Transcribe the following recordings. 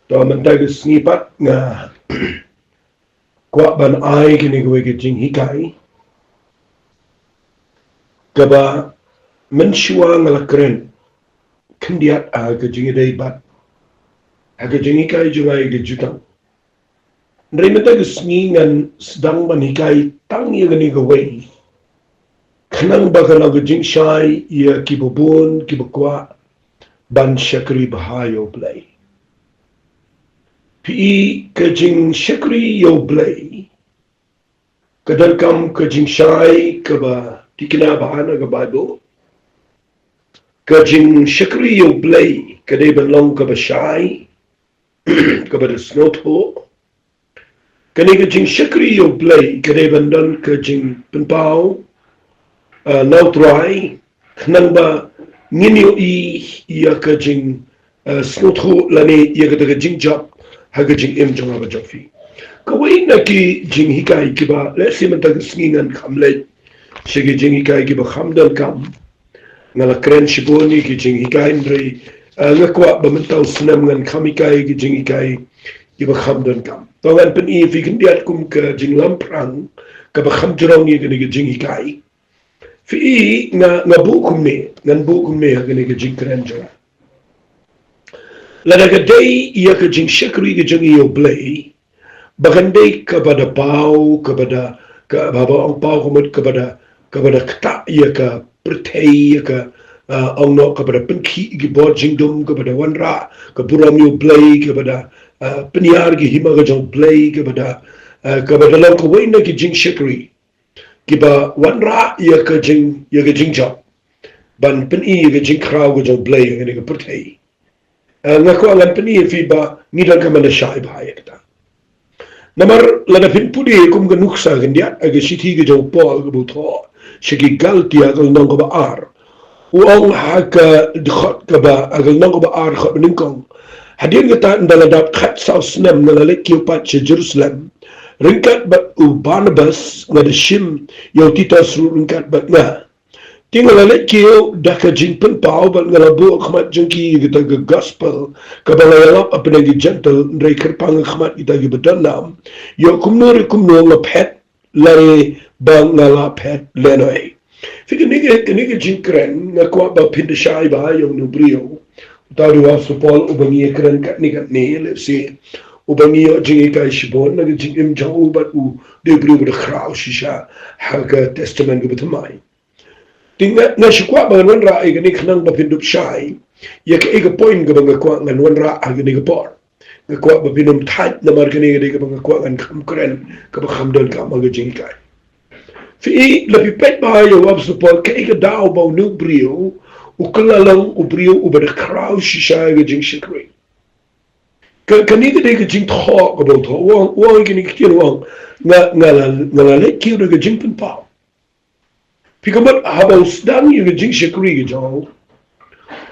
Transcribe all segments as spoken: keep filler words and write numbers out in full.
To mynta ka sngi pat nga kwah ban ai kane kawei ka jinghikai kaba mynshuwa nga la kren khyndiat ha ka jingïadei bad ha ka jinghikai jong nga ïa ka jutang. Hynrei mynta ka sngi ngan sdang ban hikai tang ïa kane kawei khnang ba kan long ka jingshai ïa kiba bun kiba kwah ban shakri bha ïa U Blei. Phi i, ka jingshakri ïa U Blei ka donkam ka jingshai kaba thikna bha na ka Baibl. Ka jingshakri ïa U Blei ka dei ban long kaba shai, kaba da sngewthuh. Kane ka jingshakri ïa U Blei ka dei ban don ka jingpynpaw, ah, na U Trai, khnang ba ngin ïohi ïa ka jing, ah, sngewthuh lane ïa kata ka jingjop ha ka jingim jong nga bad jong phi. Kawei na ki jinghikai kiba lehse mynta ka sngi ngan kham leit sha ki jinghikai kiba kham donkam. Nga la kren shibun ïa ki jinghikai hynrei, ah, nga kwah ba mynta u snem ngan kham hikai ki jinghikai kiba kham donkam. To ngan pyni ïa phi khyndiat kum ka jinglam phrang kaba kham jrong ïa kane ka jinghikai. Phi i, nga, nga buh kumne, ngan buh kumne ha kane ka jingkren jong nga. Lada ka dei ïa ka jingshakri ka jong ngi ïa U Blei, ba kan dei kaba da paw, kaba da, kaba, ba ong paw ka mut kaba da, kaba da ktah ïa ka pyrthei, ïa ka, ah, ong noh kaba da pynkhih ïa ki bor jingdum, kaba da wanrah ka burom ïa U Blei, kaba da, ah, pynïar ïa ki hima ka jong U Blei, kaba da, ah, kaba da long kawei na ki jingshakri kiba wanrah ïa ka jing, ïa ka jingjop ban pyni ïa ka jingkhraw ka jong U Blei ha kane ka pyrthei. Ah, nga kwah ngan pyni ïa phi ba ngi donkam ban da shai bha ïa kata. Namar lada phin pule kum ka nuksa khyndiat ha ka shithi ka jong u Paul kaba u thoh sha ki Galatia ka lynnong kaba ar, u ong ha ka dkhot kaba, ha ka lynnong kaba ar, dkhot ba nyngkong: Hadien kata, ynda la dap khatsaw snem nga la leit kiew pat sha Jerusalem ryngkat bad u Barnabas, nga da shim ïa u Titus ruh ryngkat bad nga. Te nga la leit kiew da ka jingpynpaw bad nga la buh ha khmat jong ki ïa kata ka gospel kaba nga ïalap hapdeng ki Jentil, hynrei kyrpang ha khmat kita kiba don nam, ïoh kumno re kumno nga phet lane ba nga la phet lehnoh. Phi, kane ka, kane ka jingkren nga kwah ba phin da shai bha ïa une u briew. Uta u dei u apostol Paul uba ngi ïakren katne katne, lehse uba ngi ïoh jinghikai shibun na ka jingim jong u bad u dei u briew uba da khraw shisha ha ka Testament kaba thymmai. Te nga, nga shu kwah ba ngan wanrah ïa kane khnang ba phin dup shai ïa kaei ka point kaba nga kwah ngan wanrah ha kane ka por. Nga kwah ba phin ym thait namar kane ka dei kaba nga kwah ngan kham kren kaba kham donkam ha ka jinghikai. Phi i, lada phi peit bha ïa u apostol Paul, kaei ka daw ba une u briew u kylla long u briew uba da khraw shisha ha ka jingshakri? Ka, kane ka dei ka jingthoh kaba u thoh, u ong, u ong ïa kine ki ktien, u ong, nga, nga la, nga la leit kiew da ka jingpynpaw. Phi, ka mut haba u sdang ïa ka jingshakri ka jong u,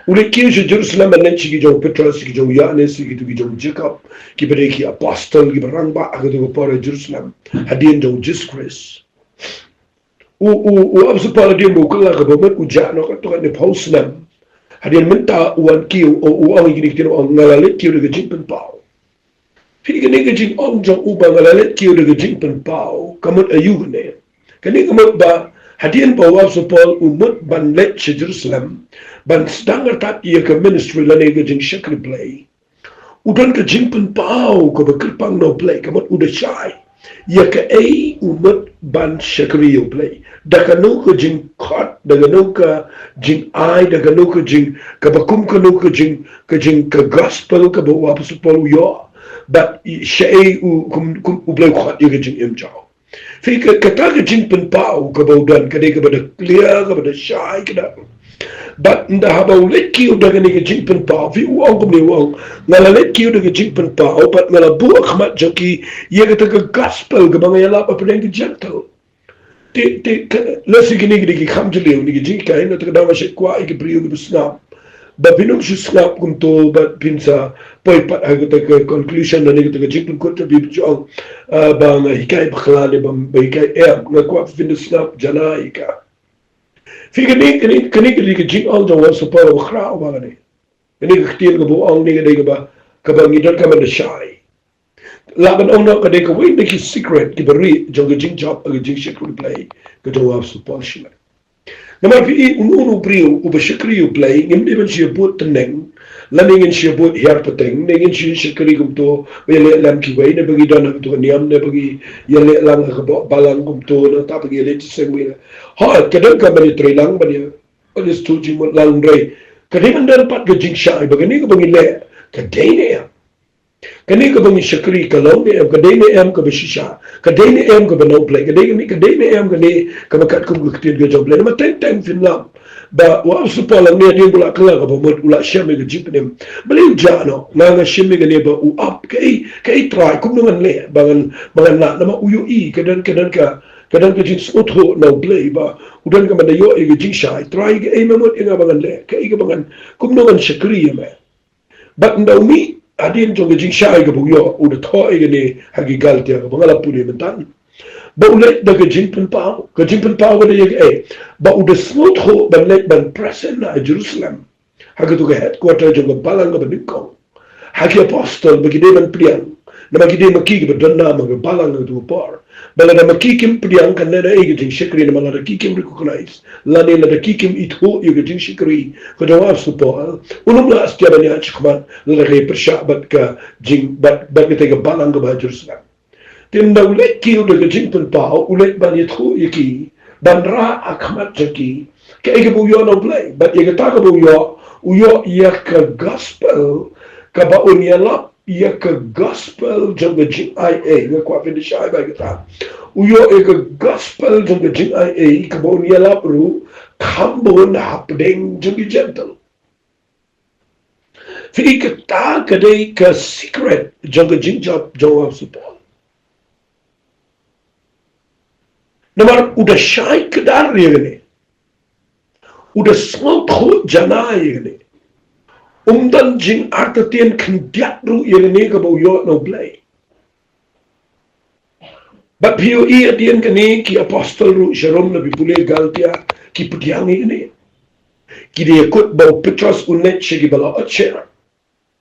u leit kiew sha Jerusalem, ban leit sha ki jong u Petros, ki jong u Ïoannis, kito ki jong u Jakob, kiba dei ki apostol kiba rangbah ha kato ka por ha Jerusalem hadien jong u Jisu Khrist. U, u, u apostol Paul hadien ba u kylla kaba mut u jah noh katto katne phew snem. Hadien mynta u wan kiew, u, u ong ïa kine ki ktien, u ong, nga la leit kiew da ka jingpynpaw. Phi, kane ka jingong jong u ba nga la leit kiew da ka jingpynpaw ka mut aïu kane? Kane ka mut ba hadien ba u apostol Paul u mut ban leit sha Jerusalem ban sdang artat ïa ka ministry lane ka jingshakri Blei, u don ka jingpynpaw kaba kyrpang na U Blei, ka mut u da shai ïa kaei u mut ban shakri ïa U Blei, da kano ka jingkhot, da kano ka jingai, da kano ka jing, kaba kum kano ka jing, ka jing, ka gospel kaba u apostol Paul u ïoh, bad i, shaei u, kum, kum U Blei u khot ïa ka jingim jong u. Phi, ka, kata ka jingpynpaw kaba u don ka dei kaba da clear, kaba da shai, ka da. Bad ynda haba u leit kiew da kane ka jingpynpaw, phi, u ong kumne, u ong, nga la leit kiew da ka jingpynpaw bad nga la buh ha khmat jong ki ïa kata ka gospel kaba nga ïalap hapdeng ki Jentil. Te, te, ka, lehse kine ki dei ki kham jylliew, kine ki jinghikai, na kata ka daw nga shu kwah ïa ki briew kiba sngap ba phin ym shu sngap kumto bad phin sa poi pat ha kata ka conclusion lane kata ka jingpynkut, te phi jong, ah, ba nga hikai bakla ne ba, ba hikai em. Nga kwah phin da sngap janai ïa ka. Phi, kane, kane, kane ka dei ka jingong jong u apostol Paul ba khraw bha kane. Kane ka ktien kaba u ong ne ka dei kaba, kaba ngi donkam ban da shai. Lah ban ong noh ka dei kawei na ki secret kiba rieh jong ka jingjop ha ka jingshakri Blei ka jong u Apostol Paul shimet. Namar phi i, uno uno u briew uba shakri ïa u Blei, ngim dei ban shu ïa bud tneng, lane ngin shu ïa bud hiar pateng, ne ngin shu ïa shakri kumto ba ïaleh lang kiwei, ne ba ngi don ha kato ka niam, ne ba ngi ïaleh lang ha ka ba-, balang kumto, nangta ba ngi ïaleh shisien wei. Hooid, ka donkam ban ïatreilang, ban ïa, ban ïa sngewthuh jingmut lang, hynrei ka dei ban don pat ka jingshai ba kane kaba ngi leh ka dei ne em. Kane kaba ngi shakri ka long ne em, ka dei ne em kaba shisha, ka dei ne em kaba na u Blei, ka dei ne, ka dei ne em kane kaba katkum ka ktien ka jong u Blei. Namar teng teng phin lap ba u Apostol Paul hangne hadien ba u la kylla kaba mut, u la shem ïa ka jingpynim. Balei u jah noh? Nga, nga shim ïa kane ba u ap. Kaei, kaei Trai, kumno ngan leh ba ngan, ba ngan lah? Namar u ïohi ka don, ka don ka, ka don ka jingsngewthuh na u Blei ba u donkam ban da ïoh ïa ka jingshai. Trai, kaei me mut ïa nga ba ngan leh? Kaei kaba ngan, kumno ngan shakri ïa me? Bad ynda u mih hadien jong ka jingshai kaba u ïoh, u da thoh ïa kane ha ki Galatia kaba nga la pule mynta, ba u leit da ka jingpynpaw. Ka jingpynpaw ka dei ïa kaei? Ba u da sngewthuh ban leit ban present ha Jerusalem, ha kato ka headquarter jong ka balang kaba nyngkong, ha ki apostol ba ki dei ban pdiang. Namar ki dei ma ki kiba don nam ha ka balang ha kato ka por. Ba lada ma ki kim pdiang, kan leh da ei ka jingshakri? Namar lada ki kim recognize, lane lada ki kim ithuh ïa ka jingshakri ka jong u Apostol Paul, un ym lah satia ban ïaid shakhmat lada ka pyrshah bad ka jing, bad, bad katei ka balang kaba ha Jerusalem. Te ynda u leit kiew da ka jingpynpaw, u leit ban ïathuh ïa ki, ban rah ha khmat jong ki kaei kaba u ïoh na u Blei. Bad ïa kata kaba u ïoh, u ïoh ïa ka gospel kaba un ïalap, ïa ka gospel jong ka jingaiei. Nga kwah phin da shai bha ïa kata. U ïoh ïa ka gospel jong ka jingaiei kaba un ïalap ruh kham bun hapdeng jong ki Jentil. Phi i, kata ka dei ka secret jong ka jingjop jong u Apostol Paul. Namar u da shai kdar ïa kane, u da sngewthuh janai ïa kane, um don jingartatien khyndiat ruh ïa kane kaba u ïoh na u Blei. Bad phi ïohi hadien kane ki apostol ruh sharum, lada phi pule Galatia, ki pdiang ïa kane. Ki da ïakut ba u Petros un leit sha kiba la otsher,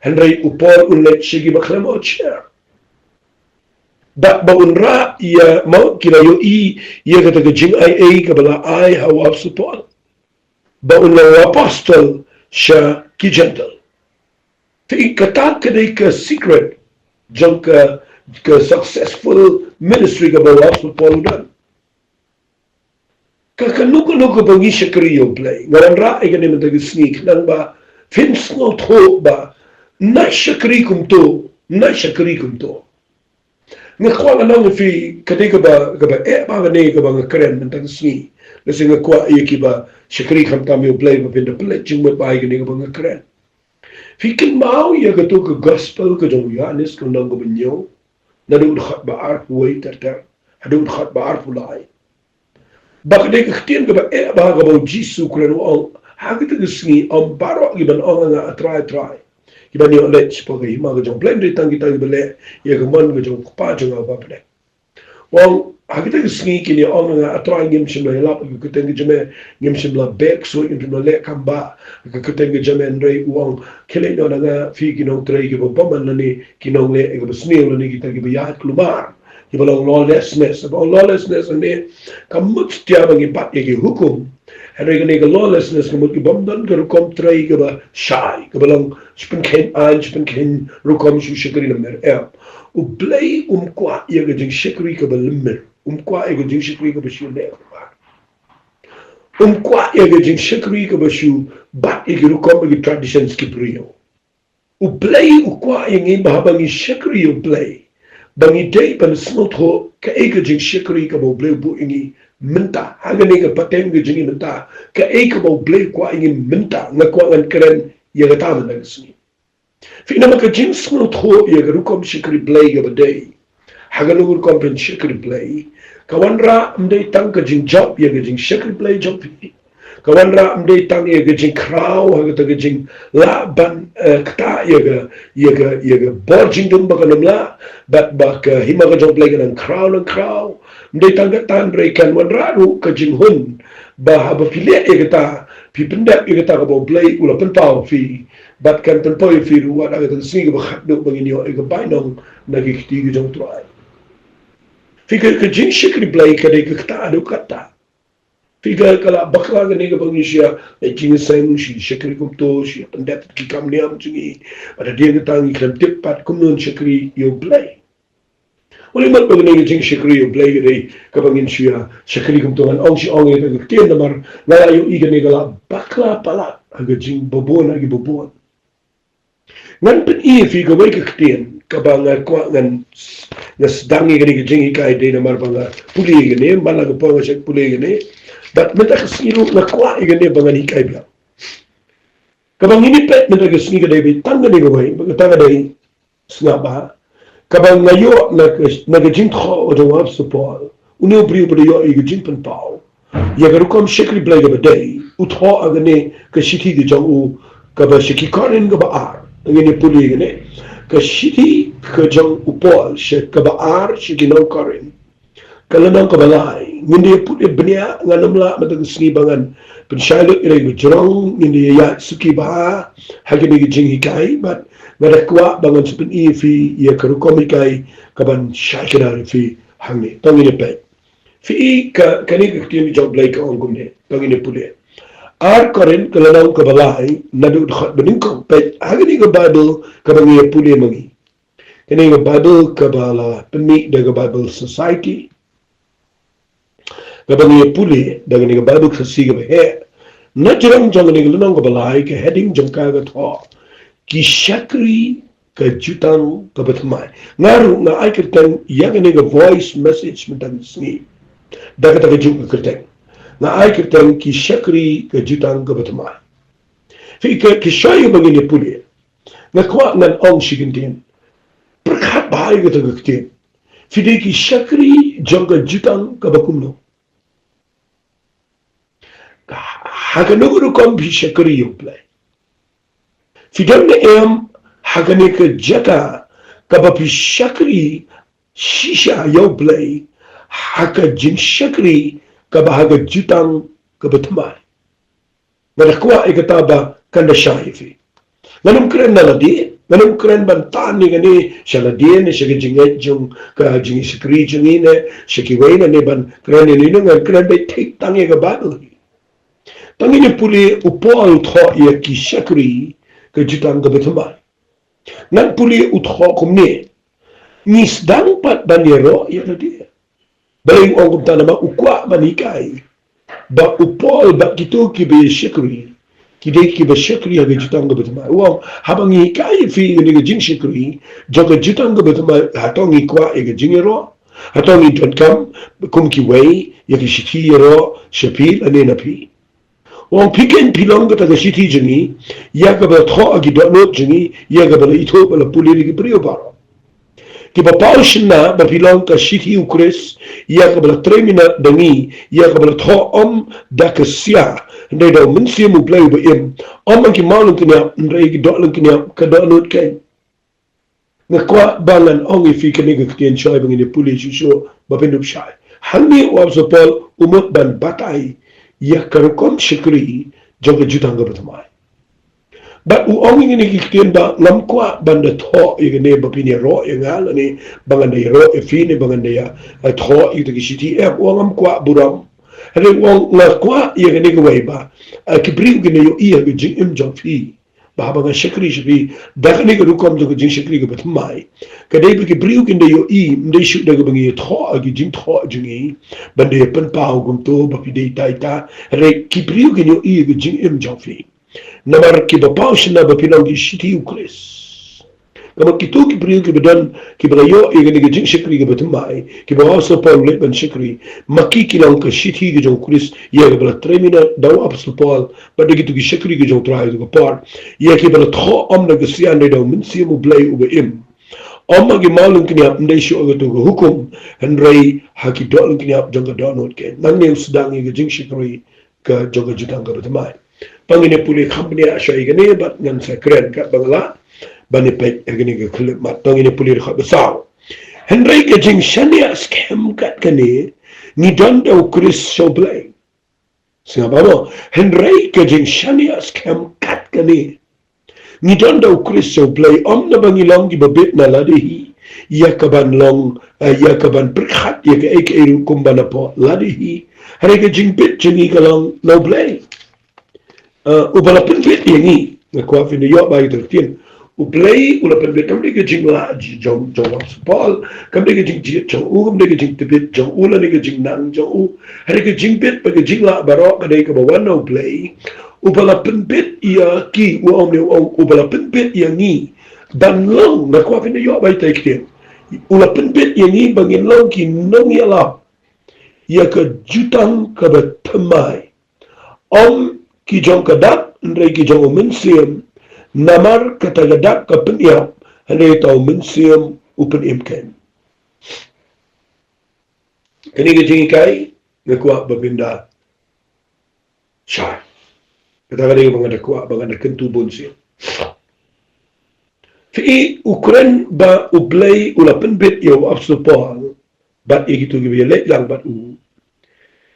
hynrei u Paul un leit sha kiba khlem otsher. Bad ba un rah ïa, mo, ki la ïohi ïa kata ka jingaiei kaba la ai ha u Apostol Paul, ba un long u apostol sha ki Jentil. Te kata ka dei ka secret jong ka, ka successful ministry kaba u Apostol Paul u don. Ka, kano kano kaba ngi shakri ïa u Blei, nga wanrah ïa kane mynta ka sngi khnang ba phin sngewthuh ba, ym dei shakri kumto, ym dei shakri kumto. Nga kwah ngan ong ïa phi, ka dei kaba, kaba eh bha kane kaba nga kren mynta ka sngi. Lehse nga kwah ïa kiba shakri khamtam ïa u Blei ba phin da pynleit jingmut bha ïa kane kaba nga kren. Phi kynmaw ïa kato ka gospel ka jong u Ïoannis ka lynnong kaba hynñiew, naduh u dkhot ba arphew wei ter ter haduh u dkhot ba arphew lai. Ba ka dei ka ktien kaba eh bha kaba u Jisu u kren, u ong, ha kata ka sngi ym baroh kiban ong ha nga, A Trai, A Trai, kiban ïoh leit shapoh ka hima ka jong u Blei, hynrei tang kita kiba leh ïa ka mon ka jong u Kpa jong nga uba ha bneng. U ong, ha kata ka sngi kin ïa ong ha nga, A Trai, ngim shym la ïalap ha ka kyrteng ka jong me, ngim shym la beh ksuid, ngim shym la leh kam bah ha ka kyrteng ka jong me. Hynrei u ong, khie leit noh na nga, phi ki nongtrei kiba bymman lane ki nongleh kaba sniew lane kita kiba ïaid kulmar, kiba long lawlessness. Ba ong lawlessness hangne kam mut satia ba ngi bat ïa ki hukum. Hynrei kane ka lawlessness ka mut ki bym don ka rukom trei kaba shai, kaba long sha pynkheiñ aiñ, sha pynkheiñ rukom shu shakri lamler. Em. U Blei um kwah ïa ka jingshakri kaba lamler. Um kwah ïa ka jingshakri kaba shu leh. Um kwah ïa ka jingshakri kaba shu bat ïa ki rukom, ïa ki traditions ki briew. U Blei u kwah ïa ngi ba haba ngi shakri ïa u Blei, ba ngi dei ban sngewthuh kaei ka jingshakri kaba u Blei u buh ïa ngi mynta. Ha kane ka pateng ka jong ngi mynta, kaei kaba u Blei u kwah ïa ngi mynta, nga kwah ngan kren ïa kata mynta ka sngi. Phi, namar ka jingsngewthuh ïa ka rukom shakri Blei kaba dei ha kano ka rukom phin shakri Blei, ka wanrah ym dei tang ka jingjop ïa ka jingshakri Blei jong phi. Ka wanrah ym dei tang ïa ka jingkhraw ha kata ka jinglah ban, eh, ktah ïa ka, ïa ka, ïa ka bor jingdum ba kan ym lah, bad ba ka hima ka jong u Blei kan nang khraw, nang khraw. Ym dei tang kata, hynrei kan wanrah ruh ka jinghun ba haba phi leh ïa kata, phi pyndep ïa kata kaba u Blei u la pynpaw phi, Bad kan pynpaw ïa phi ruh wat ha kata ka sngi kaba khatduh ba ngin ïoh ïa ka bainong na ki kti ki jong U Trai. Phi, ka, ka jingshakri Blei ka dei ka kata haduh katta. Phi, ka, ka la bakla kane kaba ngi shu ïa, eh, jingseng, shu shakri kumto, shu ïa pyndep ki kam niam jong ngi. Bad hadien kata ngi khlem tip pat kumno ngin shakri ïa U Blei. Ule mat ba kane ka jingshakri ïa U Blei ka dei kaba ngin shu ïa shakri kumto, ngan ong shi ong ïa ka ktien namar nga la ïohi kane ka la bakla palat ha ka jingbabun ha ki babun. Ngan pyni ïa phi kawei ka ktien kaba nga kwah ngan s-, nga sdang ïa kane ka jinghikai dei namar ba nga pule ïa kane, man la ka por nga shait pule ïa kane. Bad mynta ka sngi ruh nga kwah ïa kane ba ngan hikai biang. Kaba ngin ïa peit mynta ka sngi ka dei ba tang kane kawei, ba ka tang ka dei, sngap bha. Kaba nga ïoh na ka, na ka jingthoh jong u Apostol Paul, une u briew ba da ïoh ïa ka jingpynpaw ïa ka rukom shakri Blei kaba dei, u thoh ha kane ka shithi ka jong u kaba sha ki Korinth kaba ar. Ngin ïa pule ïa kane, ka shithi ka jong u Paul sha kaba ar sha ki nong Korinth. Ka lynnong kaba lai, ngin da ïa pule bniah, ngan ym lah mynta ka sngi ba ngan pynshai lut ïa ka jrong, ngin da ïa ïaid suki bha ha kane ka jinghikai, bad nga da kwah ba ngan sa pyni ïa phi ïa ka rukom hikai kaban shai kynnoh ïa phi hangne. To ngin ïa peit. Phi i ka, kane ka ktien jong U Blei ka ong kumne, to ngin ïa pule. Ar Korinth ka lynnong kaba lai, naduh dkhot ba nyngkong, peit ha kane ka Baibl kaba ngi ïa pule ma ngi. Kane ka Baibl kaba la pynmih da ka Bible Society. Kaba ngi ïa pule da kane ka Bible Khasi kaba heh. Na jrong jong kane ka lynnong kaba lai, ka heading jong ka ka thoh, Ki shakri ka jutang kaba thymmai. Nga ruh nga ai kyrteng ïa kane ka voice message mynta ka sngi da kata kajuh ka kyrteng. Nga ai kyrteng Ki shakri ka jutang kaba thymmai. Phi, ka, ka shuwa ba ngin ïa pule, nga kwah ngan ong shi kyntien. Pyrkhat bha ïa kata ka ktien. Phi dei ki shakri jong ka jutang kaba kumno? Ka, ha kano ka rukom phi shakri ïa U Blei? Phi don ne em ha kane ka jaka kaba phi shakri shisha ïa U Blei ha ka jingshakri kaba ha ka jutang kaba thymmai? Nga da kwah ïa kata ba kan da shai ïa phi. Ngan ym kren na lade, ngan ym kren ban tan ïa kane sha lade ne sha ka jingngeit jong ka jingshakri jong ngi ne sha kiwei ne ban kren ïa lade, ngan kren beit thik tang ïa ka Baibl. Tang ïa pule u Paul u thoh ïa ki shakri ka jutang kaba thymmai. Ngan pule u thoh kumne. Ngi sdang pat ban ïaroh ïa lade. Balei u ong kumta? Namar u kwah ban hikai ba u Paul bad kito kiba shakri, ki dei kiba shakri ha ka jutang kaba thymmai. U ong haba ngi hikai ïa phi ïa kane ka jingshakri jong ka jutang kaba thymmai, hato ngi kwah ïa ka jingïaroh? Hato ngi donkam kum kiwei ïa ka shithi ïaroh sha phi lane na phi? U ong phi keiñ phi long kata ka shithi jong ngi, ïa kaba la thoh ha ki dohnud jong ngi, ïa kaba la ithuh bad la pule da ki briew baroh. Kiba paw shynna ba phi long ka shithi U Khrist, ïa kaba la trei minot da ngi, ïa kaba la thoh ym da ka sia, hynrei da u Mynsiem U Blei uba im, ym ha ki maw lyngkniap, hynrei ki doh lyngkniap, ka dohnud keiñ. Nga kwah ba ngan ong ïa phi kane ka ktien shuwa ba ngin ïa pule shuh shuh ba phin ïoh shai. Hangne u Apostol Paul u mut ban batai ïa ka rukom shakri jong ka jutang kaba thymmai. Bad u ong ïa kine ki ktien ba ngam kwah ban da thoh ïa kane ba phin ïaroh ïa nga lane ba ngan da ïaroh ïa phi ne ba ngan da ïa, eh, thoh ïa kita ki shithi, em, u ong ngam kwah burom. Hynrei u ong nga kwah ïa kane kawei ba, eh, ki briew kin da ïohi ïa ka jingim jong phi. Ba haba nga shakri sha phi da kane ka rukom jong ka jingshakri kaba thymmai, ka dei ba ki briew kin da ïohi, ym dei shuh da kaba ngi ïathoh ha ki jingthoh jong ngi ban da ïa pynpaw kumto ba phi dei ita ita, hynrei ki briew kin ïohi ïa ka jingim jong phi. Namar kiba paw shynna ba phi long ki shithi U Khrist. Ka mut kito ki briew kiba don, kiba la ïoh ïa kane ka jingshakri kaba thymmai, kiba u Apostol Paul u leit ban shakri, ma ki ki long ka shithi ka jong U Khrist, ïa kaba la trei minot da u Apostol Paul bad da kito ki shakri ka jong U Trai ha kato ka por, ïa kiba la thoh ym da ka sia hynrei da u Mynsiem U Blei uba im. Ym ha ki maw lyngkniap, ym dei shuh ha kato ka hukum, hynrei ha ki doh lyngkniap jong ka dohnud keiñ. Nangne u sdang ïa ka jingshakri ka jong ka jutang kaba thymmai. To ngin ïa pule kham bniah shuwa ïa kane bad ngan sa kren katba nga lah ban ïa peit ïa kane ka khyllipmat. To ngin ïa pule dkhot ba saw. Hynrei ka jingshaniah skhem kat kane, ngi don da U Khrist sha U Blei. Sngap bha mo. Hynrei ka jingshaniah skhem kat kane, Ngi don da u Khrist, u Blei, ym naba ngi long kiba bit na lade hi ïa ka ban long, eh, ïa ka ban pyrkhat ïa kaei kaei ruh kumba napoh lade hi. Hynrei ka jingbit jong ngi ka long na u Blei. Eh, uba la pynbit ïa ngi. Nga kwah phin da ïoh ba ïa ka ktien. U Blei u la pynbit, kam dei ka jinglah jong, jong u Apostol Paul, kam dei ka jingjied jong u, kam dei ka jingtbit jong u, lane ka jingnang jong u. Hynrei ka jingbit bad ka jinglah baroh ka dei kaba wan na u Blei. Uba la pynbit ïa ki, u ong ne, u ong, uba la pynbit ïa ngi ban long, nga kwah phin da ïoh ba ïa ka ktien. U la pynbit ïa ngi ba ngin long ki nongïalap ïa ka jutang kaba thymmai. Ym ki jong ka dak, hynrei ki jong u Mynsiem. Namar kata ka dak ka pynïap, hynrei uta u Mynsiem u pynim keiñ. Kane ka jinghikai nga kwah ba phin da shai. Kata ka dei ba nga da kwah ba nga da kyntu bun sien. Phi i, u kren ba u Blei u la pynbit ïa u Apostol Paul bad ïa kito kiba ïaleit lang bad u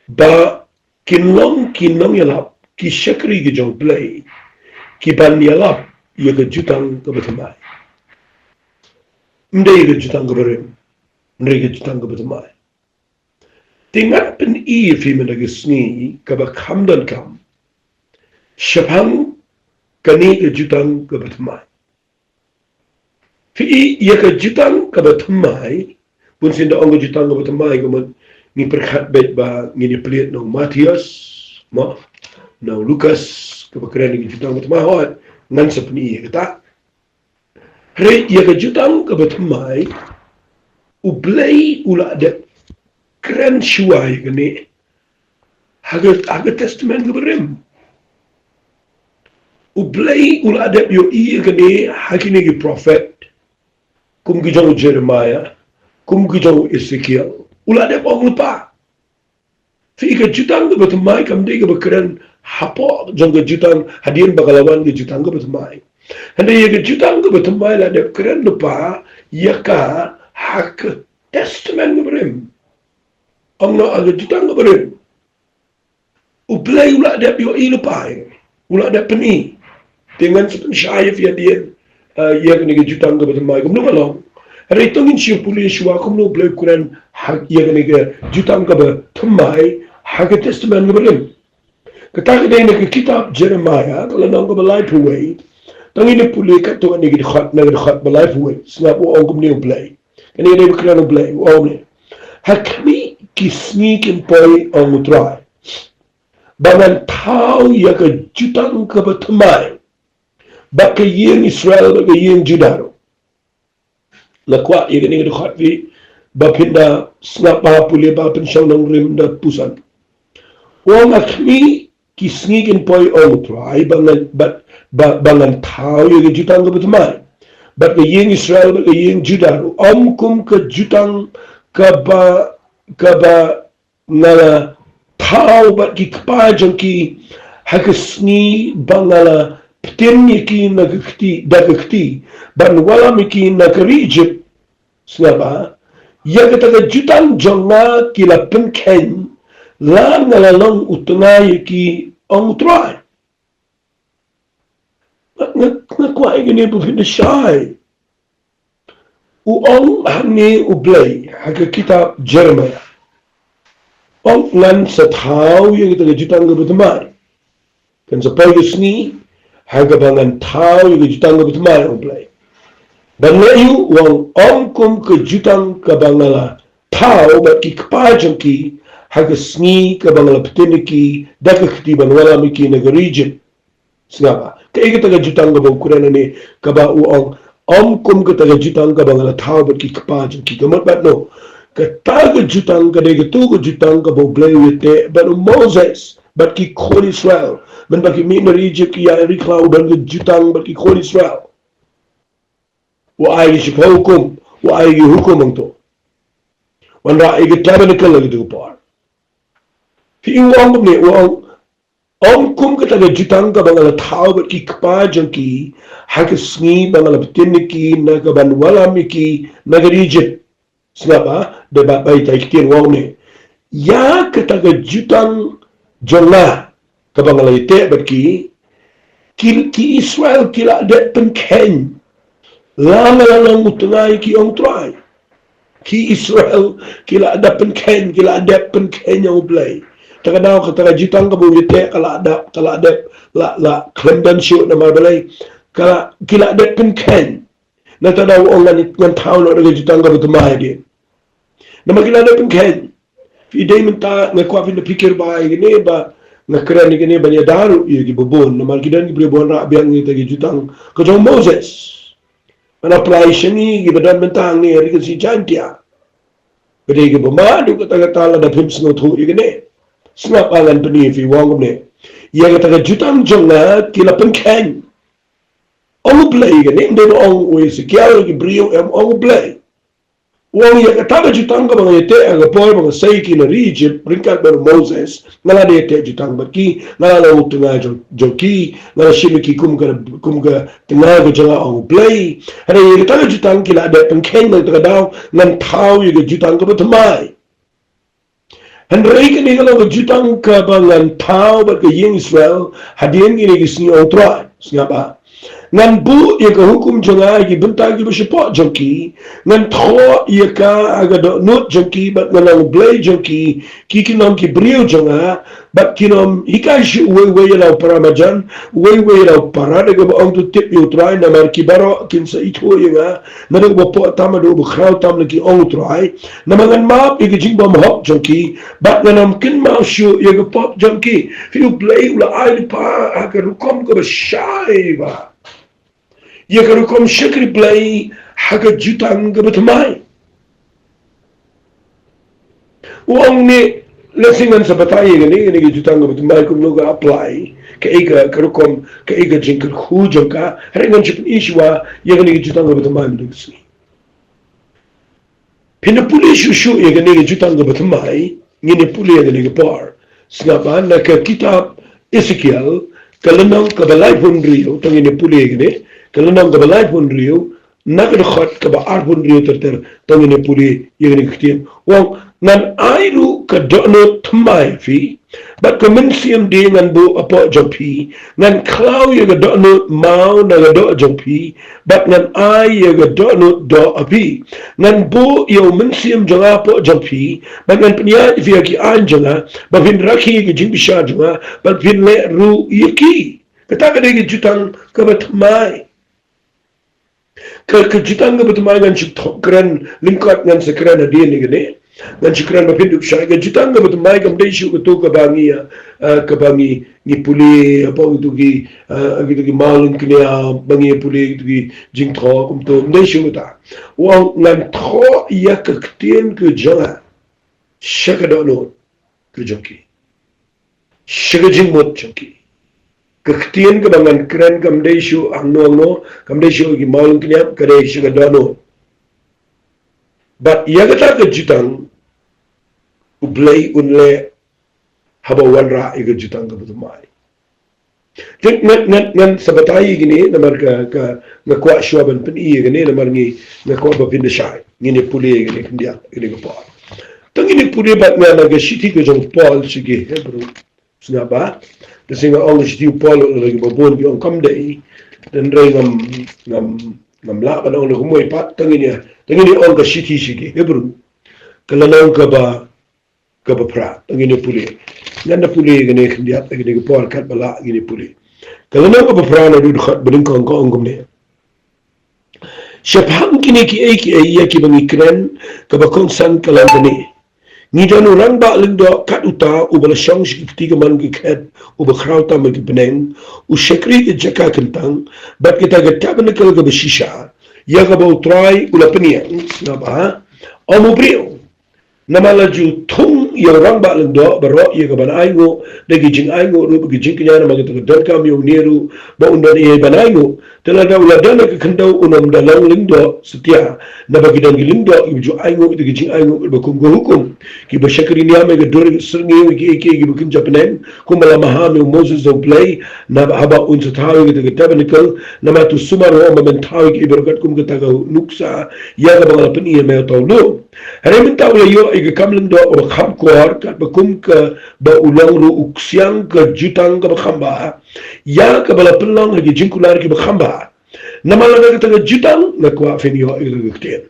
ba kin long ki nongïalap, ki shakri ki jong u Blei, ki ban ïalap ïa ka jutang kaba thymmai. Ym dei ïa ka jutang kaba rim, ym dei ïa ka jutang kaba thymmai. Te ngan pyni ïa phi mynta ka sngi kaba kham donkam shaphang kane ka jutang kaba thymmai. Phi i, ïa ka jutang kaba thymmai, bun sien da ong ka jutang kaba thymmai, kumno ngi pyrkhat beit ba ngin ïa plie na u Mathaios, mo, na u Lukas, kaba kren ïa ka jutang kaba thymmai, hooid, ngan sa pyni ïa kata. Hynrei ïa ka jutang kaba thymmai, u Blei u la dep kren shuwa ïa kane ha ka, ha ka Testament kaba rim. U Blei u la dep ïohi ïa kane ha kine ki prophet, kum ki jong u Jeremiah, kum ki jong u Ezekiel. U la dep ong lypa. Phi i, ka jutang kaba thymmai kam dei kaba kren hapoh jong ka jutang hadien ba ka la wan ka jutang kaba thymmai. Hynrei ïa ka jutang kaba thymmai la dep kren lypa ïa ka ha ka Testament kaba rim. Ong noh, ha ka jutang kaba rim. U Blei u la dep ïohi lypa, u la dep pyni. Te ngan sa pynshai ïa phi hadien, eh, ïa kane ka jutang kaba thymmai kumno ka long. Hynrei to ngin shu pule shuwa kumno u Blei u kren ha ïa kane ka jutang kaba thymmai ha ka Testament kaba rim. Kata ka dei na ka kitab Jeremiah, ka lynnong kaba laiphew wei. To ngin ïa pule katto katne ki dkhot, na ka dkhot ba laiphew wei. Sngap, u ong kumne u Blei. Kane ka dei ba kren u Blei, u ong kumne. Ha khmih ki sngi kin poi, ong u Trai, ba ngan thaw ïa ka jutang kaba thymmai bad ka ïing Israel bad ka ïing Judah ruh. Nga kwah ïa kane ka dkhot phi, ba phin da sngap, ba pule, ba pynshong nongrim da puson. U ong, ha khmih ki sngi kin poi, ong u Trai, ba ngan, ba, ba, ba ngan thaw ïa ka jutang kaba thymmai bad ka ïing Israel bad ka ïing Judah ruh, ym kum ka jutang kaba, kaba nga la thaw bad ki kpa jong ki ha ka sngi ba nga la pyntin ïa ki na ka kti, da ka kti, ban wallam ïa ki na ka ri Ijipt. Sngap, ba ïa kata ka jutang jong nga ki la pynkheiñ, la nga la long u tnga ïa ki, ong u Trai. Nga, nga, nga kwah ïa kane ba phin da shai. U ong hangne u Blei ha ka kitab Jeremiah. U ong, ngan sa thaw ïa kata ka jutang kaba thymmai. Kan sa poi ka sngi ha kaba ngan thaw ïa ka jutang kaba thymmai, ong u Blei. Ban leh aïu? U ong, ym kum ka jutang kaba nga la thaw bad ki kpa jong ki ha ka sngi kaba nga la pyntin ïa ki da ka kti ban wallam ïa ki na ka ri Ijipt. Sngap, ba kaei kata ka jutang kaba u kren hangne, kaba u ong, ym kum kata ka jutang kaba nga la thaw bad ki kpa jong ki. Ka mut bad no, kata ka jutang ka dei kato ka jutang kaba u Blei u ïateh bad u Moses bad ki khun Israel. Mynba ki mih na ri Ijipt, ki ïaid ri khlaw, u don ka jutang bad ki khun Israel. U ai ki shiphew hukum, u ai ki hukum hangto. Wanrah ïa ka tabernacle ha kata ka por. Phi i, u ong kumne, u ong, ym kum kata ka jutang kaba nga la thaw bad ki kpa jong ki ha ka sngi ba nga la pyntin ïa ki na ka ban wallam ïa ki na ka ri Ijipt. Sngap, ba da ba bai tai ktien, u ong kumne. Ïa kata ka jutang jong nga kaba nga la ïateh bad ki, Ki, ki Israel ki la dep pynkheiñ. La nga la long u tnga ïa ki, ong Trai. Ki Israel ki la dep pynkheiñ, ki la dep pynkheiñ ïa U Blei. Te ka daw kata ka jutang kaba u ïateh ka la dep, ka la dep, la, la khlem don shuh namar balei. Ka la, ki la dep pynkheiñ. Nangta daw ong ngan, ngan thaw noh da ka jutang kaba thymmai ïa ki. Namar ki la dep pynkheiñ. Phi dei mynta nga kwah phin da phikir bha ïa kine ba nga kren ïa kine ban ïada ruh ïa ki babun. Namar ki don ki briew ba wanrah biang ïa kita ki jutang ka jong Moses. Ngan apply sha ngi kiba don mynta hangne ha ri Khasi Jaiñtia. Ba dei kiba mad ruh katta katta lada phim sngewthuh ïa kine. Sngap, ngan pyni ïa phi, u ong kumne. Ïa kata ka jutang jong nga ki la pynkheiñ. Ong U Blei kane, ym dei ba ong u Esekiel ki briew, em, ong U Blei. U ong ïa kata ka jutang kaba nga ïateh ha ka por ba nga sei ki na ri Ijipt ryngkat bad u Moses, nga la dei ïateh jutang bad ki, nga la long u tnga jong, jong ki, nga la shim ïa ki kum ka, kum ka tnga ka jong nga, ong U Blei. Hynrei ïa kata ka jutang ki la dep pynkheiñ, na kata ka daw ngan thaw ïa ka jutang kaba thymmai. Hynrei kane ka long ka jutang kaba ngan thaw bad ka ïing Israel hadien kine ki sngi, ong Trai. Sngap bha. Ngan buh ïa ka hukum jong nga ha ki bynta kiba shapoh jong ki, ngan thoh ïa ka ha ka dohnud jong ki, bad ngan long U Blei jong ki, ki kin long ki briew jong nga, bad kin ym hikai shuh uwei uwei ïa la u para marjan, uwei uwei ïa la u para, da kaba ong, to tip ïa U Trai, namar ki baroh kin sa ithuh ïa nga naduh uba poh tam haduh uba khraw tam, la ki, ong U Trai. Namar ngan map ïa ki jingbymhok jong ki, bad ngan ym kynmaw shuh ïa ka pop jong ki. Phi, U Blei u la ai lypa ha ka rukom kaba shai bha ïa ka rukom shakri Blei ha ka jutang kaba thymmai. U ong ne, lehse ngan sa batai ïa kane, kane ka jutang kaba thymmai kumno ka apply, kaei ka, ka rukom, kaei ka jingkyrkhu jong ka, hynrei ngan shu pyni shuwa ïa kane ka jutang kaba thymmai mynta ka sngi. Phin da pule shuh shuh ïa kane ka jutang kaba thymmai, ngin ïa pule ïa kane ka por. Sngap bha, na ka kitab Esekiel, ka lynnong kaba laiphew hynriew, to ngin ïa pule ïa kane, ka lynnong kaba laiphew hynriew, na ka dkhot kaba arphew hynriew ter ter, to ngin ïa pule ïa kane ka ktien. U ong, ngan ai ruh ka dohnud thymmai ha phi, bad ka mynsiem die ngan buh hapoh jong phi, ngan khlaw ïa ka dohnud maw na ka doh jong phi, bad ngan ai ïa ka dohnud doh ha phi. Ngan buh ïa u mynsiem jong nga hapoh jong phi, bad ngan pynïaid ïa phi ha ki aiñ jong nga, ba phin rakhe ïa ki jingbishar jong nga, bad phin leh ruh ïa ki. Kata ka dei ka jutang kaba thymmai. Ka, ka jutang kaba thymmai ngan shu thoh kren lyngkot, ngan sa kren hadien ïa kane. Ngan shu kren ba phin dup shai. Ka jutang kaba thymmai kam dei shuh kato kaba ngi, ah, kaba ngi, ngi pule, hapoh kito ki, ah, kito ki maw lyngkniap, ba ngi pule kito ki jingthoh kumto. Ym dei shuh kata. U ong ngan thoh ïa ka ktien ka jong nga sha ka dohnud ka jong ki, sha ka jingmut jong ki. Ka ktien kaba ngan kren kam dei shuh hangno hangno, kam dei shuh ki maw lyngkniap, ka dei sha ka dohnud. Bad ïa kata ka jutang U Blei un leh haba wanrah ïa ka jutang kaba thymmai. Te ngan, ngan, ngan sa batai ïa kine, namar ka, ka, nga kwah shuwa ban pyni ïa kine, namar ngi, nga kwah ba phin da shai. Ngin ïa pule ïa kine khyndiat, ïa kine ka por. Te ngin ïa pule bad nga na ka shithi ka jong u Paul sha ki Hebru. Sngap bha. Te shisha nga ong ka shithi u Paul, la ki babun ki ong kam dei. Hynrei ngam, ngam, ngam lah ban ong la kumwei pat, te ngin ïa, te ngin ïa ong ka shithi sha ki Hebru. Ka lynnong kaba kaba phra, ngin ïa pule. Ngan da pule ïa kane khyndiat, ïa kane ka por katba lah ngin ïa pule. Ka lynnong kaba phra naduh dkhot banyngkong ka ong kumne. Shaphang kine kiei kiei ïa kiba ngi kren, kaba kongsan ka long kane. Ngi don u rangbah lyngdoh kat uta uba la shong sha ki kti kamon ki khet, uba khraw tam ha ki bneng, u shakri ka jaka kyntang, bad kita ka tabernakl kaba shisha, ïa kaba U Trai u la pynïeng, sngap bha, ym u briew. Namar la ju thung ïa u rangbah lyngdoh baroh ïa ka ban ainguh da ki jingainguh ruh bad ki jingkñia, namar kata ka donkam ïa une ruh ba un don ei ei ban ainguh. Te lada u la don ha ka khyndew un ym da long lyngdoh satia, naba ki don ki lyngdoh kiba ju ainguh da ki jingainguh kiba kum ka hukum, kiba shakri niam ïa ka dur syrngiew ïa kiei kiei kiba kynja bneng, kumba la maham ïa u Moses da U Blei, naba haba un sa thaw ïa kata ka tabernakl. Namar to sumar u ong ba men thaw ïa kiei baroh katkum kata ka nuksa ïa kaba nga la pyni ha me uta u lum. Hynrei mynta u la ïoh ïa ka kam lyngdoh kaba kham kor, katba kum kaba u long ruh u ksiang ka jutang kaba kham bha, ïa kaba la pynlong ha ki jingkular kiba kham bha. Namar lada kata ka jutang, nga kwah phin ïoh ïa ka ktien.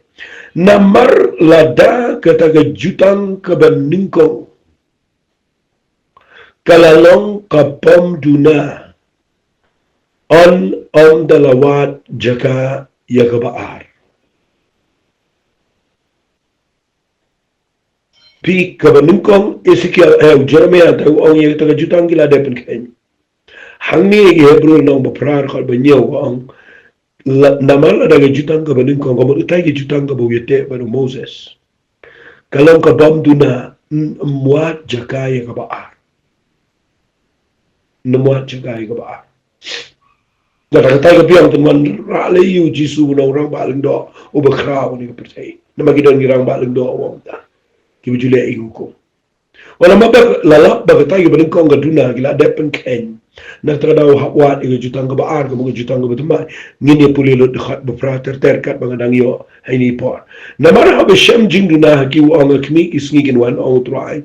Namar lada kata ka jutang kaba nyngkong ka la long ka bym duna, yn ym da la wad jaka ïa kaba ar. Phi, kaba nyngkong Ezekiel, eh, Jeremiah te u ong ïa kata ka jutang ki la dep pynkheiñ. Hangne ki Hebru lynnong ba phra dkhot ba hynñiew ka ong, la, namar lada ka jutang kaba nyngkong, ka mut utai ka jutang kaba u ïateh bad u Moses, ka long ka bym duna, yn ym wad jaka ïa kaba ar. Ym wad jaka ïa kaba ar. Nga da katai ka biang te ngan rah lei ïa u Jisu u nongrangbah lyngdoh uba khraw ha kane ka pyrthei. Namar ki don ki rangbah lyngdoh u ong ta, kiba ju leh ïa ka hukum. Wat la map ba la lap ba katai kaba nyngkong ka duna, ki la dep pynkheiñ. Na kata ka daw hap wad ïa ka jutang kaba ar, ka mut ka jutang kaba thymmai. Ngin ïa pule lut dkhot ba phra ter ter katba nga dang ïoh ha kane ka por. Namar haba shem jingduna ha ki, u ong, ha khmih ki sngi kin wan, ong U Trai,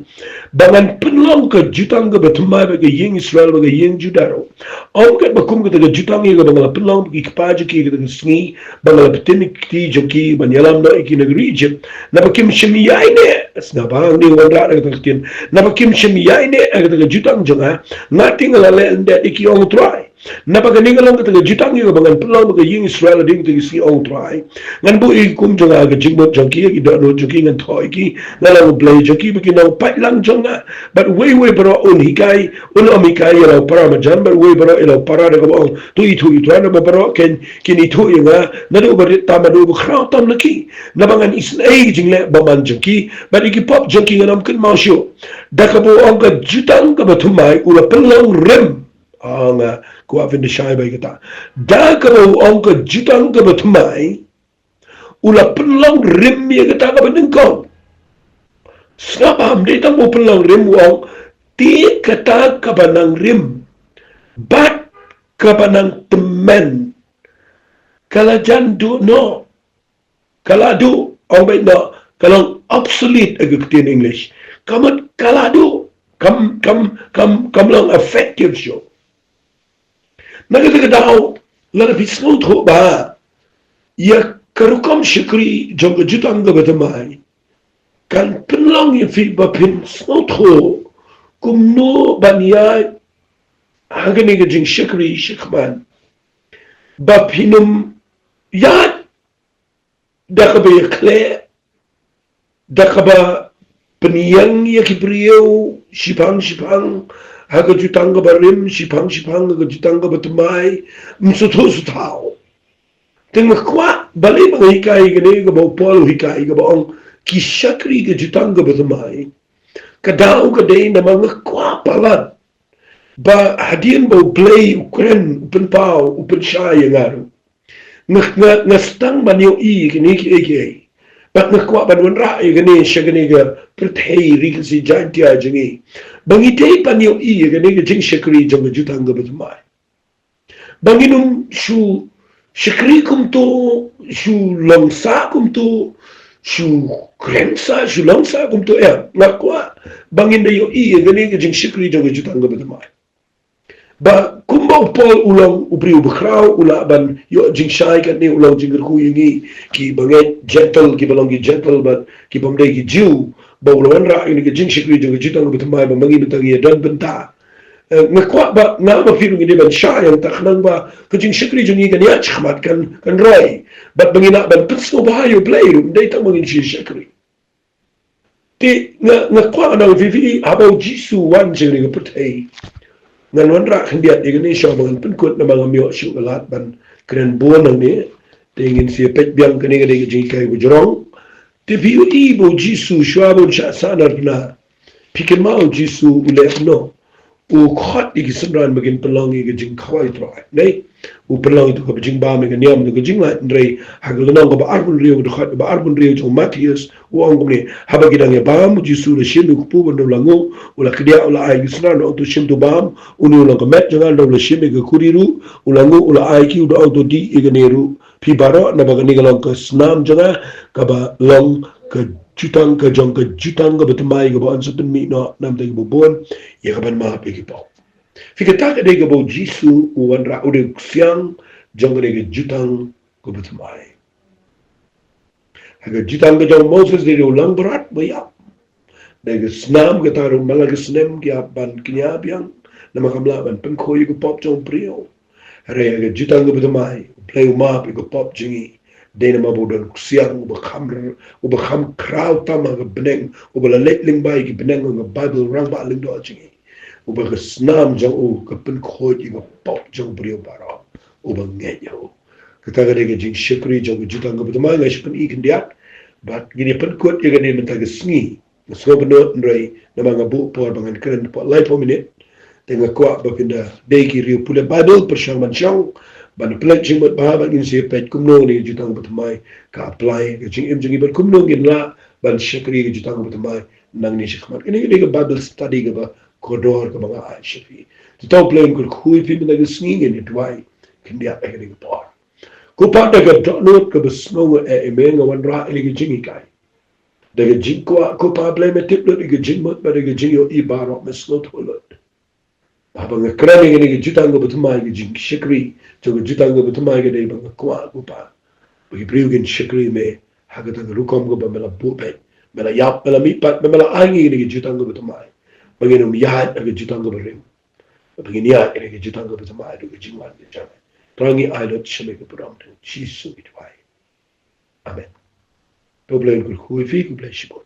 ba ngan pynlong ka jutang kaba thymmai bad ka ïing Israel bad ka ïing Judah ruh, ym katba kum kata ka jutang ïa kaba nga la pynlong bad ki kpa jong ki ha kata ka sngi ba nga la pynthikna ki kti jong ki ban ïalam noh ïa ki na ka ri Egypt. Naba kim shym ïaineh, sngap hangne, wanrah da kata ka ktien, naba kim shym ïaineh ha kata ka jutang jong nga. Nga te nga la leh lyndet ïa ki, ong U Trai. Naba kane ka long kata ka jutang ïa kaba ngan pynlong bad ka ïing Israel hadien kata ka sngi, ong U Trai. Ngan buh ïa ki kum jong nga ha ka jingmut jong ki, ha ki dohnud jong ki ngan thoh ïa ki, ngan long U Blei jong ki, bad kin long u paidlang jong nga. Bad uwei uwei baroh un hikai, un ym hikai ïa la u para marjan, bad uwei baroh ïa la u para, da kaba ong, to ithuh ïa U Trai, naba baroh kin, kin ithuh ïa nga, naduh uba rit tam haduh uba khraw tam na ki. Naba ngan isynei ïa ka jingleh bymman jong ki, bad ïa ki pop jong ki ngan ym kynmaw shuh. Da kaba u ong ka jutang kaba thymmai u la pynlong rim. Ah, nga kwah phin da shai bha ïa kata. Da kaba u ong ka jutang kaba thymmai u la pynlong rim ïa kata kaba nyngkong. Sngap bha, ym dei tang ba u pynlong rim, u ong, te kata kaba nang rim bad kaba nang tymmen ka la jan duh noh. Ka la duh, ong beit noh, ka long obsolete ha ka ktien English. Ka mut ka la duh, kam, kam, kam, kam long effective shuh. Na kata ka daw, lada phi sngewthuh bha ïa ka rukom shakri jong ka jutang kaba thymmai, kan pynlong ïa phi ba phin sngewthuh kumno ban ïaid ha kane ka jingshakri shakhmat, ba phin ym ïaid da kaba ïakhleh, da kaba pynïeng ïa ki briew shiphang shiphang ha ka jutang kaba rim, shiphang shiphang ha ka jutang kaba thymmai, ym sngewthuh sngewthaw. Te nga kwah balei ba nga hikai ïa kane, kaba u Paul u hikai, kaba ong ki shakri ka jutang kaba thymmai, ka daw ka dei namar nga kwah palat ba hadien ba U Blei u kren, u pynpaw, u pynshai ïa nga ruh, nga, nga, nga sdang ban ïohi ïa kine kiei kiei. Bad nga kwah ban wanrah ïa kane sha kane ka pyrthei Ri Khasi Jaiñtia jong ngi, ba ngi dei ban ïohi ïa kane ka jingshakri jong ka jutang kaba thymmai. Ba ngin ym shu shakri kumto, shu long sah kumto, shu kren sah, shu long sah kumto, eh, nga kwah ba ngin da ïohi ïa kane ka jingshakri jong ka jutang kaba thymmai. Ba kumba u Paul u long u briew bakhraw, u lah ban ïoh jingshai katne, u long jingkyrkhu ïa ngi kiba ngeit Gentile, kiba long ki Gentile bad ki bym dei ki Jiw, ba u la wanrah ïa kane ka jingshakri jong ka jutang kaba thymmai ba ma ngi mynta ngi ïa don bynta. Eh, nga kwah ba nga bad phi ruh ngin dei ban shah ïa kata khnang ba ka jingshakri jong ngi kan ïaid shakhmat, kan, kan roi. Bad ba ngin lah ban pynsngewbha ïa U Blei ruh, ym dei tang ba ngin shu shakri. Te nga, nga kwah ngan ong ïa phi, haba U Jisu u wan sha kane ka pyrthei, ngan wanrah khyndiat ïa kane shuwa ba ngan pynkut namar ngam ïoh shuh ka lad ban kren bun hangne. Te ngin sa ïa peit biang, kane ka dei ka jinghikai ba jrong. Te phi ïohi ba U Jisu shuwa ba un shah sahnarphna, phi kynmaw U Jisu u leh kumno? U khot ïa ki synran ba kin pynlong ïa ka jingkhawai Trai, ne? U pynlong ïa ka jingbam ïa ka niam ïa ka jinglait, hynrei ha ka lynnong kaba arphew hynriew, ka dkhot kaba arphew hynriew jong u Mathaios, u ong kumne, haba ki dang ïa bam, U Jisu u la shim ïa ka kpu bad u la nguh, u la kdiah, u la ai ïa ki synran, u ong, to shim, to bam, une u long ka met jong nga. Haba u la shim ïa ka khuri ruh, u la nguh, u la ai ïa ki, u da ong, to dih ïa kane ruh phi baroh, naba kane ka long ka snam jong nga, kaba long ka jutang, ka jong ka jutang kaba thymmai, kaba yn sa pynmih noh na ka bynta kiba bun ïa ka ban map ïa ki pop. Phi, kata ka dei kaba u Jisu u wanrah, u dei u ksiang jong kane ka jutang kaba thymmai. Ha ka jutang ka jong u Moses dei u langbrot ba ïap. Dei ka snam kata ruh man la ka snem ki ïap ban kñia biang, namar kam lah ban pynkhuid ïa ka pop jong u briew. Hynrei ha ka jutang kaba thymmai, u Blei u map ïa ka pop jong ngi. Dei namar ba u don u ksiang uba kham r-, uba kham khraw tam ha ka bneng, uba la leit lyngba ïa ki bneng, ha ka Baibl, Rangbah Lyngdoh jong ngi. Uba ka snam jong u ka pynkhuid ïa ka pop jong u briew baroh uba ngeit ïa u. Kata ka dei ka jingshakri jong ka jutang kaba thymmai. Nga shu pyni khyndiat bad ngin ïa pynkut ïa kane mynta ka sngi. Nga sngewbha ban nud, hynrei namar nga buh por ba ngan kren hapoh laiphew minit, te nga kwah ba phin da dei ki riew pule Baibl, pyrshang ban shong, ban pynleit jingmut bha, bad ngin sa ïa peit kumno kane ka jutang kaba thymmai ka apply ha ka jingim jong ngi, bad kumno ngin lah ban shakri ka jutang kaba thymmai nangne shakhmat. Kane ka dei ka Bible study kaba kordor kaba nga ai sha phi. Te to u Blei un kyrkhu ïa phi mynta ka sngi. Ngin ïa duwai khyndiat ha kane ka por. Ko Pa, da ka dohnud kaba sngew nga eh ïa me, nga wanrah ïa kane ka jinghikai. Da ka jingkwah, ko Pa, Blei me tip lut ïa ka jingmut bad ïa ka jingïohi baroh, me sngewthuh lut. Haba nga kren ïa kane ka jutang kaba thymmai, ka jingshakri jong ka jutang kaba thymmai ka dei ba nga kwah, ko Pa, ba ki briew kin shakri me ha kata ka rukom kaba me la buh beit, me la ïap, me la mihpat, me la ai ïa kane ka jutang kaba thymmai, ba ngin ym ïaid ha ka jutang kaba rim, ba ngin ïaid ha kane ka jutang kaba thymmai da ka jingwan ka jong me. Tang ngi ai lut sha me ka burom, da u Jisu ngi duwai. Amen. To u Blei un kyrkhu ïa phi, khublei shibun.